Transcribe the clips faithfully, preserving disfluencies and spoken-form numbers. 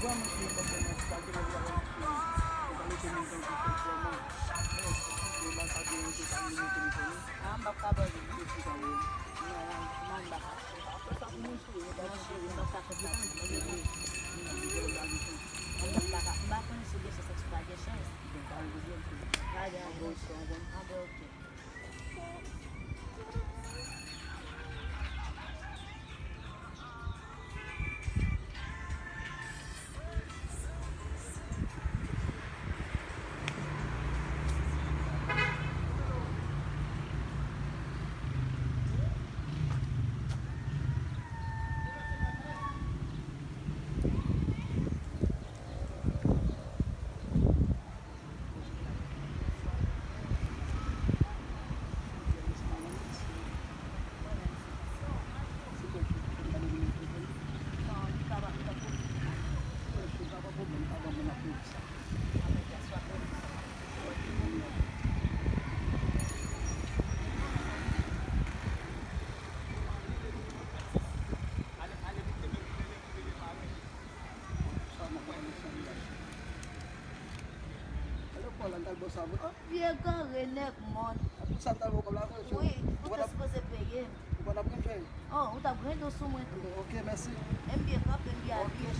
Bon, mwen, se yon pòt nan pa gen lè pou gade yon ti, ou pa lete menm jan pou fè kòman. Mwen, se yon bagay pa gen yon tou, pa gen yon telefòn. Ah, m p ap ka ba w li. Mwen, mwen, m p ap ka. Mwen, m p ap ka fè sa. Mwen, m p ap ka. M pa konnen si w gen chans ak si w pa gen chans. Pa gen anyen. Ah, bon, ok. Vye kare nèg mòn. Wi, ou te sipoze peye m. Oh, ou t ap grendon sou mwen tou. Ok, mèsi. M byen kanpe, m byen abiye.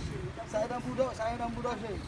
Sa e nan bouda w, sa e nan bouda w, cheri.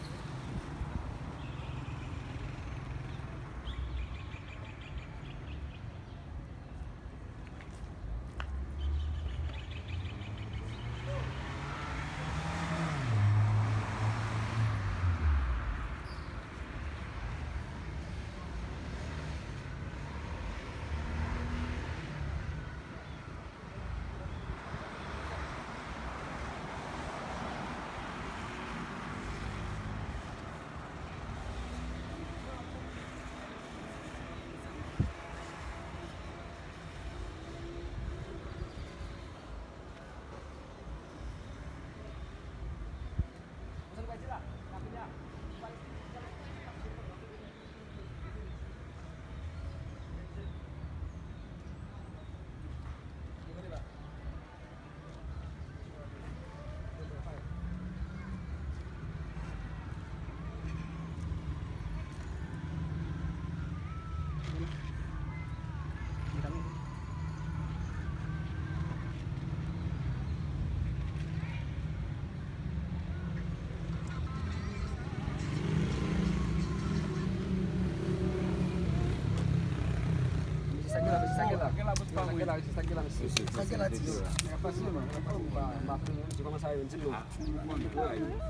Mesye, sa gen la, mesye, sa gen la? Sa gen la, mesye, sa gen la, mesye? Sa gen la, ti mesye? Fasilman, fasilman. Kòman sa ye, di m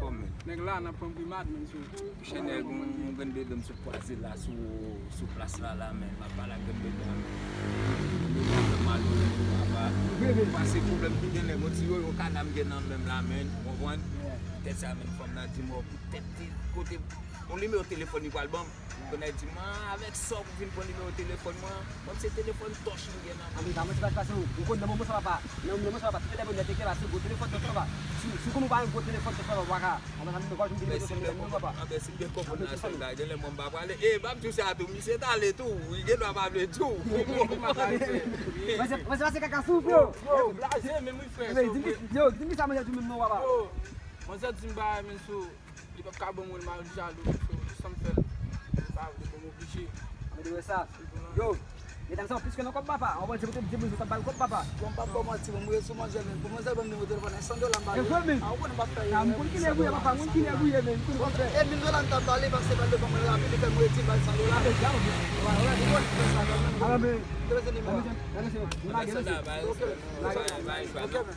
non. Nèg la nan pran primad, men sou. Channel, gon, gon grenn bebe m sot kwaze la sou, sou plas la, la, men m ap pale ak grenn bebe a, men. Li fè mal, wi, papa. M pase pwoblèm tou, gen lè, gon ti yoyo kana m gen nan men m la, men, ou konprann? Tèt sa, men, fanm nan di m, oh, pou tèt li, kote, yon nimewo telefòn li pral ban m. Kounye a di m, ah, avèk sa w vin pran nimewo telefòn mwen, mwen se telefòn tòch m gen nan men. Anben, pa manti, pa pase, ou konn nan moman sa, papa. Nan moman sa, papa, tout lè moun nèt te gen la, se gwo telefòn tòch, papa. Si, si w konn ou pa yon gwo telefòn tòch, papa, ou pa ka. Anben, anben, si m byen konprann nan sèl bagay, gen lè mwen m pa prale. E, pa m di w sa tou, misye t ale tou, li gen dwa pa vle di w. Mwen se, mwen se pase kaka sou w, freo. Yo, blaze, men wi, frè. Yo, di m ki sa mwen di menm non, papa. Yo, mwen se di m bagay, men sou. Li p ap ka ban mwen, l mari jalou, so, sa m fè l, li pa vle ban m oblije. Mwen te wè sa. Yo, medam sa, plis ke nan kòb papa. An, bon, se pou te di moun, sa t ap ba l kòb papa. Bon, m p ap ba w manti, bon, m rete sou manzè, men pou manzè ban m nimewo telefòn, e san dola m ba li. E vre, men. A, ou konnen m ap fè erè, men, san dola m ba li. Bon, e mil dola m t ap ba li, paske pa l te ban mwen rapid, li fè m redi, m ba l san dola. Ou konn fè sa kanmenm. Ou konn fè sa kanmenm. Ou bezwen nimewo a? Ok. Ok, men.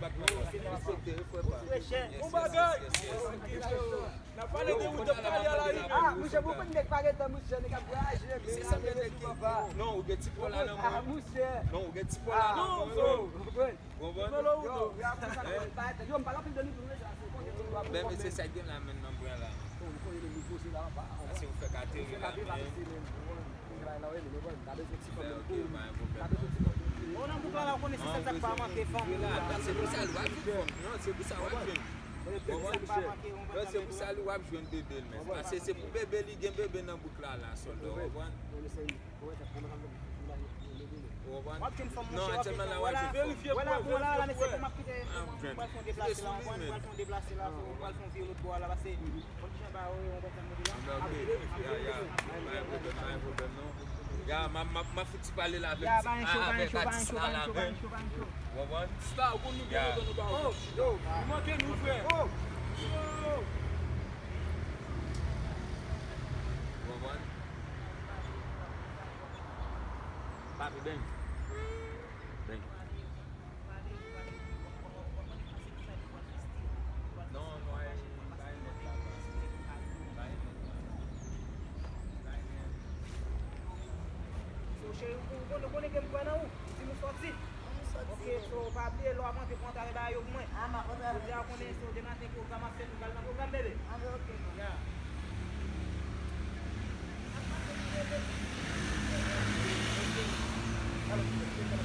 bak la. Se respekte, wi, frè pa. Yes, yes, yes, yes. N ap pale de wout, n ap pale a la rive. Ah, monchè, pou konn nèg pa gentan, monchè, nèg ap vwayaje, men se sa, nèg tou, papa. Non, ou gen ti pò la nan men. Ah, monchè. Non, ou gen ti pò la nan men. Ou konprann? Yo, yo, yo, m pale anpil de li tou, men se bon, gen tout dwa pou men se sa k gen la, men nan bra la. Bon, ou konnen de nouvo, se la, papa. Ase ou fèk ateri la, men. Ou nan bouk la la, ou konnen se sèl sa k pa manke fanm. Se pou sa l w ap jwenn fanm. Non, se pou sa w ap jwenn. Ou konprann? Non, se pou sa li w ap jwenn bebe l, men. Paske se pou bebe li gen bebe nan bouk la la, sòlda, ou konprann? Ou konprann? W ap jwenn fanm, monchè, w ap jwenn fanm. Wè la, wè la, mesye, pou m ap kite, pou m pral fè yon deplase la, w konprann? M pral fè yon deplase la, pou m pral fè yon vire lòt bò a la, paske konn kijan bagay yo ye, w konprann sa m vle di la. Ya, ya, pa gen pwoblèm, pa gen pwoblèm, non. Ya, m ap, m ap, m ap fouti pale la avèk ti, avèk atis la la, men. Ou konprann? Star, ou konn nou byen, nou ba ou. Oh, yo, nou manke nou, frè. Oh, yo. Ou konprann? Papi, beny. Beny. Non, non, ay, ay, nèt la. Bon, nou konnen ke m kwè nan ou. Ou di nou sòti. An, nou sòti. Ok, so, pa bliye, lè w ap rantre, pran travay bagay yo pou mwen. Ah, m ap pran travay. Jodi a, ou konnen se yon dematen pwogram ap fèt, nou pral nan pwogram, bebe. Ah, ben, ok, man. Ya. Ok. Alo, alo, alo.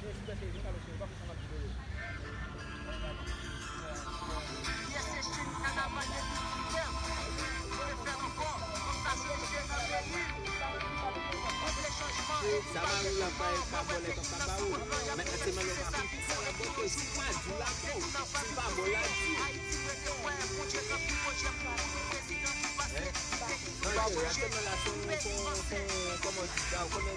Yo, silvouplè, cheri, vin alo, cheri, pa fè sa m ap di yo. Sa mari w la pa, pa bò lè kòk pa ba ou. Mentnan se manje w pa konn kisa l ap bò ke si l pa di w la tou, si l pa bò l ap di w. Hein? Non, cheri, aktyèlman la se yon, se yon, se yon, kòman w di sa, ou konnen